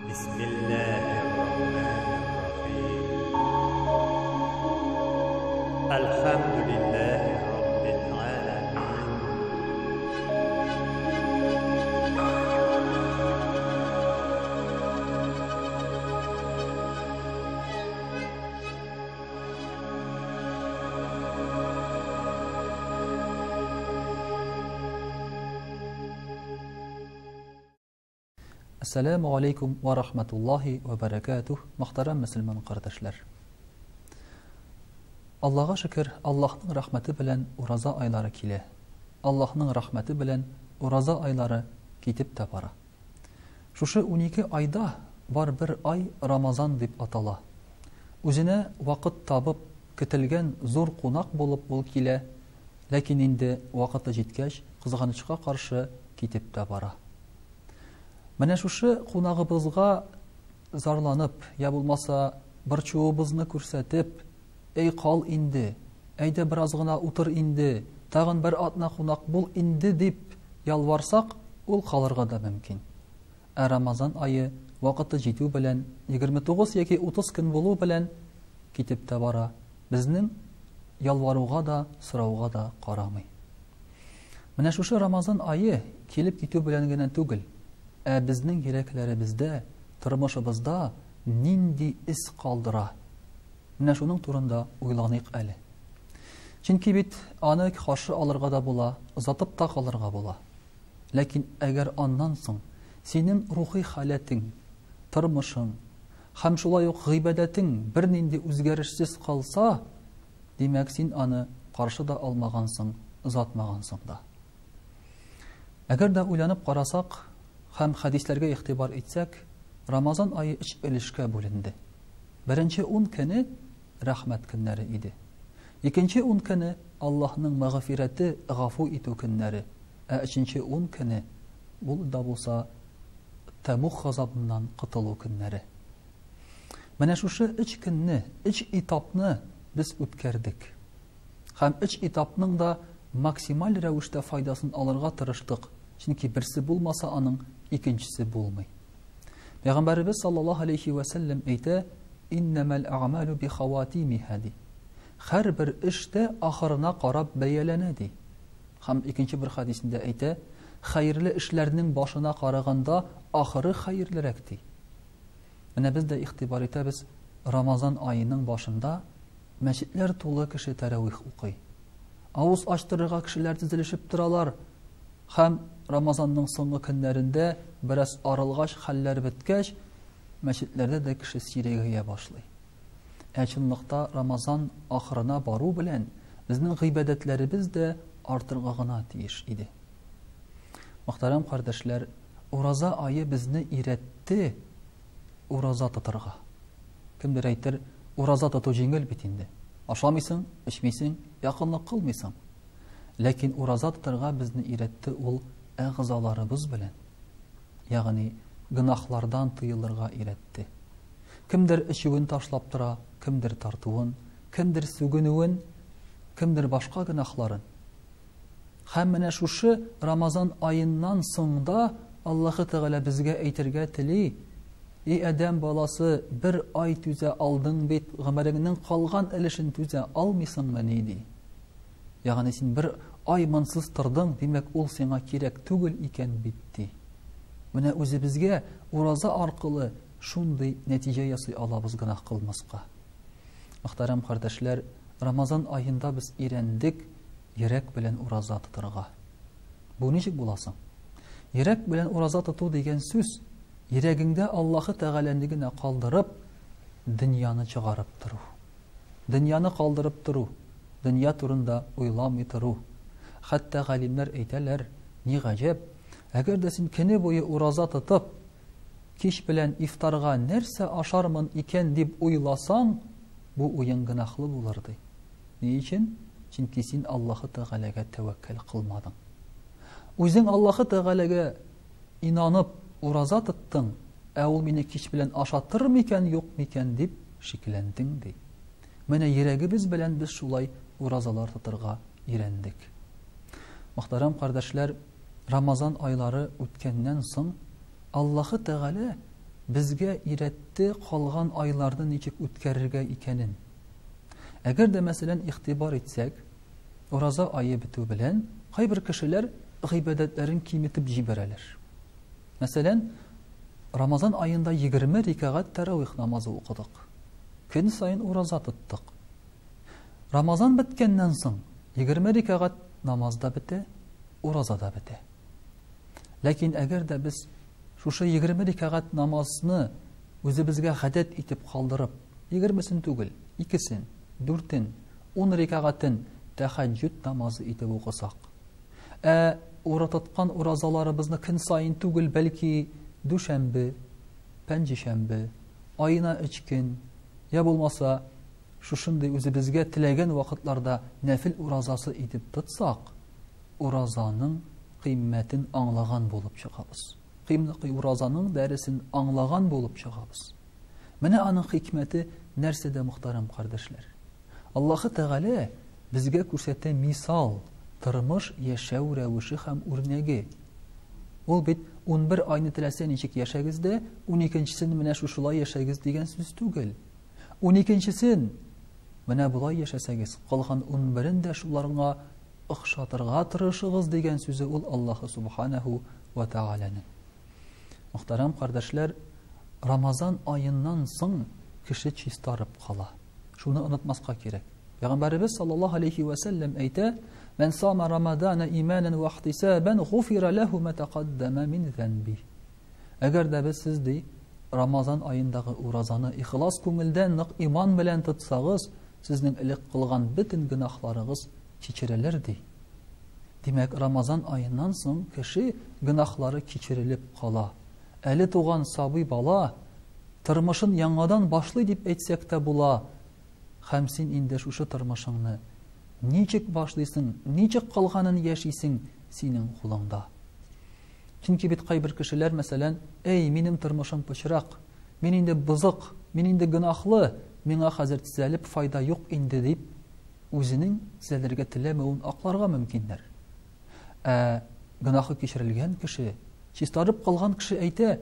Бисмиллаһир-рахманир-рахим. Әлхәмдүлиллаһи раббил аламин. Әссәләмү алейкум вә рахматуллаһи вә бәрәкәтүһ, мөхтәрәм мөселман кардәшләр! Аллага шөкер, Аллаһның рәхмәте белән ураза айлары килә. Аллаһның рәхмәте белән ураза айлары китеп тә бара. Шушы 12 айда бар бер ай Рамазан дип атала. Үзенә вакыт табып, көтелгән зур кунак булып ул килә, ләкин инде вакыты җиткәч, кызганычка каршы, китеп тә бара. Менә шушы кунагыбызга зарланып, я булмаса борчуыбызны күрсәтеп, Әй, кал инде, әйдә бераз гына утыр инде, тагын бер атна кунак бул инде, дип ялварсак, ул калырга да мөмкин. Ә Рамазан ае вакыты җитү белән, 29 яки 30 көн булу белән китеп тә бара, безнең ялваруга да, сорауга да карамый. Менә шушы Рамазан ае килеп китү белән генә түгел, ә безнең йөрәкләребездә, тормышыбызда нинди эз калдыра? Менә шуның турында уйланыйк әле. Чөнки бит аны каршы алырга да була, озатып та калырга була. Ләкин әгәр аннан соң синең рухи халәтең, тормышың һәм шулай ук гыйбадәтең бернинди үзгәрешсез калса, Димәк, син аны каршы да алмагансың, озатмагансың да. Әгәр дә уйланып карасак һәм хәдисләргә игътибар итсәк, Рамазан ае өч өлешкә бүленде. Беренче ун көне рәхмәт көннәре иде. Икенче ун көне Аллаһның мәгъфирәте, гафу итү көннәре, ә өченче ун көне ул да булса тәмуг газабыннан котылу көннәре. Менә шушы өч көнне, өч этапны без үткәрдек. Һәм өч этапның да максималь рәвештә файдасын алырга тырыштык, чөнки берсе булмаса аның икенчесе булмый. Пәйгамбәребез саллаллаһу алейхи вә сәлләм әйтә, Иннәмәл әгъмалу би хаватимиһа ди. Һәрбер эш тә ахырына карап бәяләнә ди. Һәм икенче бер хәдисендә әйтә, хәерле эшләрнең башына караганда ахыры хәерлерәк ди. Менә без дә игътибар итәбез, Рамазан аеның башында мәчетләр тулы кеше тәравих укый. Авыз ачтырырга кешеләр тезелешеп торалар. Һәм Рамазанның соңгы көннәрендә бераз арылгач, хәлләр беткәч, мәчетләрдә дә кеше сирәгәя башлый. Ә чынлыкта Рамазан ахырына бару белән безнең гыйбадәтләребез дә артырга гына тиеш иде. Мөхтәрәм кардәшләр, Ураза ае безне өйрәтте ураза тотырга. Кемдер әйтер, ураза тоту җиңел бит инде. Ашамыйсың, эчмисең, якынлык кылмыйсың. Ләкин ураза тотырга безне өйрәтте ул әгъзаларыбыз белән. Ягъни гөнаһлардан тыелырга өйрәтте. Кемдер эчүен ташлап тора, кемдер тартуын, кемдер сүгенүен, кемдер башка гөнаһларын. Һәм менә шушы Рамазан аеннан соң да Аллаһы Тәгалә безгә әйтергә тели, И адәм баласы, бер ай түзә алдың бит, гомереңнең калган өлешен түзә алмыйсыңмыни, ди. Ягъни син бер ай монсыз тордың, димәк, ул сиңа кирәк түгел икән бит, ди. Менә үзебезгә ураза аркылы шундый нәтиҗә ясый алабыз гөнаһ кылмаска. Мөхтәрәм кардәшләр, Рамазан аенда без өйрәндек, Йөрәк белән ураза тотырга. Бу ничек була соң? Йөрәк белән ураза тоту дигән сүз, йөрәгеңдә Аллаһы Тәгаләне генә калдырып, дөньяны чыгарып тору. Дөньяны калдырып тору, дөнья турында уйламый тору. Хәтта галимнәр әйтәләр, ни гаҗәп, әгәр дә син көне буе ураза тотып, кич белән ифтарга нәрсә ашармын икән дип уйласаң, бу уең гөнаһлы булыр, ди. Ни өчен? Чөнки син Аллаһы Тәгаләгә тәвәккәл кылмадың. Үзең Аллаһы Тәгаләгә инанып ураза тоттың, ә ул мине кич белән ашатыр микән, юк микән дип шикләндең, ди. Менә йөрәгебез белән без шулай уразалар тотырга өйрәндек. Мөхтәрәм кардәшләр, Рамазан айлары үткәннән соң Аллаһы Тәгалә безгә өйрәтте калган айларны ничек үткәрергә икәнен. Әгәр дә, мәсәлән, игътибар итсәк, ураза ае бетү белән кайбер кешеләр гыйбадәтләрен киметеп җибәрәләр. Мәсәлән, Рамазан аенда 20 рикәгать тәравих намазы укыдык. Көн саен ураза тоттык. Рамазан беткәннән соң 20 рикәгать намаз да бетә, ураза да бетә. Ләкин әгәр дә без шушы 20 рикәгать намазны үзебезгә гадәт итеп калдырып, егермесен түгел, икесен, дүртен, ун рикәгатен тәһәҗҗүд намазы итеп укысак, ә тоткан уразаларыбызны көн саен түгел, бәлки дүшәмбе, пәнҗешәмбе, аена өч көн, я булмаса, шушындый үзебезгә теләгән вакытларда нәфел уразасы итеп тотсак, уразаның кыйммәтен аңлаган булып чыгабыз. Уразаның дәресен аңлаган булып чыгабыз. Менә аның хикмәте нәрсәдә, мөхтәрәм кардәшләр. Аллаһы Тәгалә безгә күрсәтә мисал, тормыш яшәү рәвеше һәм үрнәге. Ул бит 11 айны теләсә ничек яшәгез дә, 12-нчесен менә шушылай яшәгез дигән сүз түгел. 12-нчесен менә болай яшәсәгез, калган 11-ен дә шуларга охшатырга тырышыгыз дигән сүзе ул Аллаһы Субханаһу ва Тәгаләнең. Мөхтәрәм кардәшләр, Рамазан аеннан соң кеше чистарып кала. Шуны онытмаска кирәк. Пәйгамбәребез саллаллаһу алейхи ва сәлләм әйтә: "Мән сама Рамазана иманан ва ихтисабан, гуфира лаху ма тaqaddama мин занби." Әгәр дә без сез ди, Рамазан аендагы уразаны ихлас күңелдән нык иман белән тотсагыз, сезнең элек кылган бөтен гөнаһларыгыз кичерелер ди. Димәк, Рамазан аеннан соң кеше гөнаһлары кичерелеп кала. Әле туган сабый бала тормышын яңадан башлый дип әйтсәк тә була. Һәм син инде шушы тормышыңны ничек башлыйсың, ничек калганын яшисең, синең кулыңда. Чөнки бит кайбер кешеләр, мәсәлән, эй, минем тормышым пычрак, мин инде бозык, мин инде гөнаһлы, миңа хәзер төзәлеп файда юк инде дип, үзенең төзәлергә теләмәвен акларга мөмкиннәр. Ә гөнаһы кичерелгән кеше, чистарып калган кеше әйтә,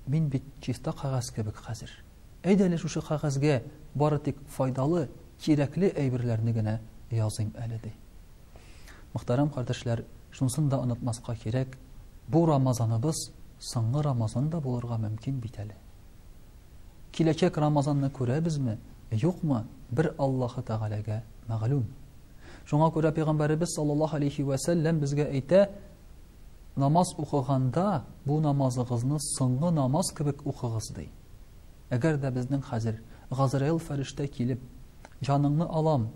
мин бит чиста кәгазь кебек хәзер. Әйдә әле шушы кәгазьгә бары тик файдалы, кирәкле әйберләрне генә языйм әле ди. Мөхтәрәм кардәшләр, шунысын да онытмаска кирәк, бу Рамазаныбыз соңгы Рамазан да булырга мөмкин бит әле. Киләчәк Рамазанны күрәбезме, юкмы, бер Аллаһы Тәгаләгә мәгълүм. Шуңа күрә Пәйгамбәребез саллаллаһу алейхи вә сәлләм безгә әйтә, намаз укыганда бу намазыгызны соңгы намаз кебек укыгыз ди. Әгәр дә безнең хәзер Газраил фәрештә килеп, җаныңны алам,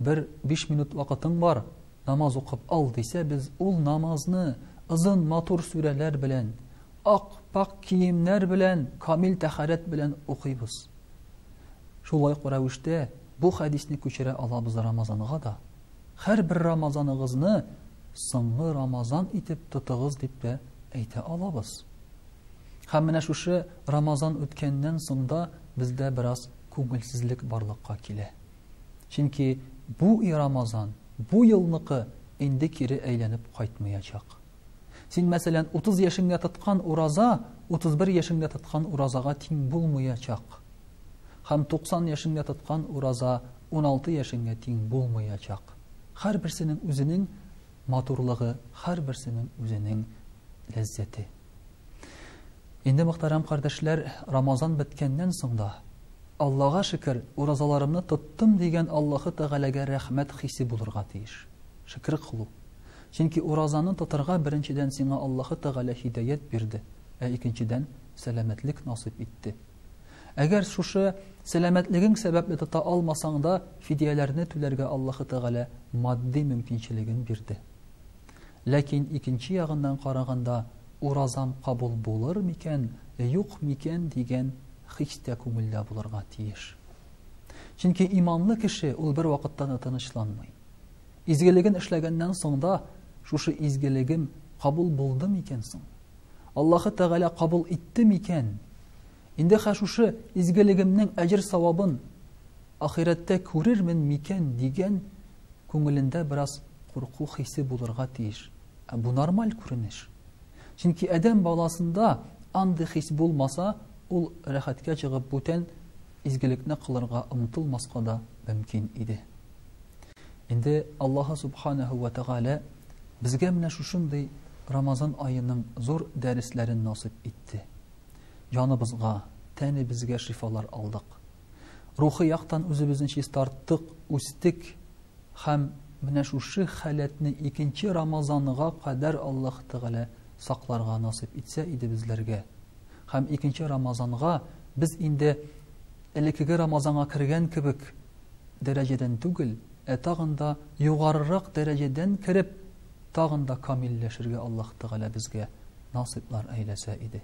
бер 5 минут вакытың бар, намаз укып ал дисә, без ул намазны озын матур сүрәләр белән, ак пак киемнәр белән, камил тәһарәт белән укыйбыз. Шулай ук рәвештә бу хәдисне күчерә алабыз Рамазанга да. Һәрбер Рамазаныгызны соңгы Рамазан итеп тотыгыз дип тә әйтә алабыз. Һәм менә шушы Рамазан үткәннән соң да бездә бераз күңелсезлек барлыкка килә. Чөнки бу Рамазан, бу елныкы инде кире әйләнеп кайтмаячак. Син, мәсәлән, 30 яшеңдә тоткан ураза 31 яшеңдә тоткан уразага тиң булмаячак. Һәм 90 яшеңдә тоткан ураза 16 яшеңгә тиң булмаячак. Һәрберсенең үзенең матурлыгы, һәрберсенең үзенең ләззәте. Инде мөхтәрәм кардәшләр, Рамазан беткәннән соң да Аллага шөкер, уразаларымны тоттым дигән Аллаһы Тәгаләгә рәхмәт хисе булырга тиеш. Шөкер кылу. Чөнки уразаны тотарга беренчедән сиңа Аллаһы Тәгалә һидаят бирде, ә икенчедән сәламәтлек насыйп итте. Әгәр шушы сәламәтлегең сәбәпле тота алмасаң да, фидияләрне түләргә Аллаһы Тәгалә матди мөмкинчелеген бирде. Ләкин икенче ягыннан караганда, уразам кабул булыр микән, юк микән дигән хис тә күңелдә булырга тиеш. Чөнки иманлы кеше ул бер вакытта да тынычланмый. Изгелеген эшләгәннән соң да шушы изгелегем кабул булды микән соң? Аллаһы Тәгалә кабул итте микән? Инде хә шушы изгелегемнең әҗер савабын ахирәттә күрермен микән дигән күңелендә бераз курку хисе булырга тиеш. Ә бу нормаль күренеш. Чөнки адәм баласында андый хис булмаса, ул рәхәткә чыгып бүтән изгелекне кылырга омтылмаска да мөмкин иде. Инде Аллаһы Субханаһу вә Тәгалә безгә менә шушындый Рамазан аеның зур дәресләрен насыйп итте. Җаныбызга, тәнебезгә шифалар алдык. Рухи яктан үзебезне чистарттык, үстек һәм менә шушы халәтне икенче Рамазанга кадәр Аллаһ Тәгалә сакларга насыйп итсә иде безләргә. Һәм икенче Рамазанга без инде элеккеге Рамазанга кергән кебек дәрәҗәдән түгел, ә тагын да югарырак дәрәҗәдән кереп, тагын да камилләшергә Аллаһ Тәгалә безгә насыйплар әйләсә иде.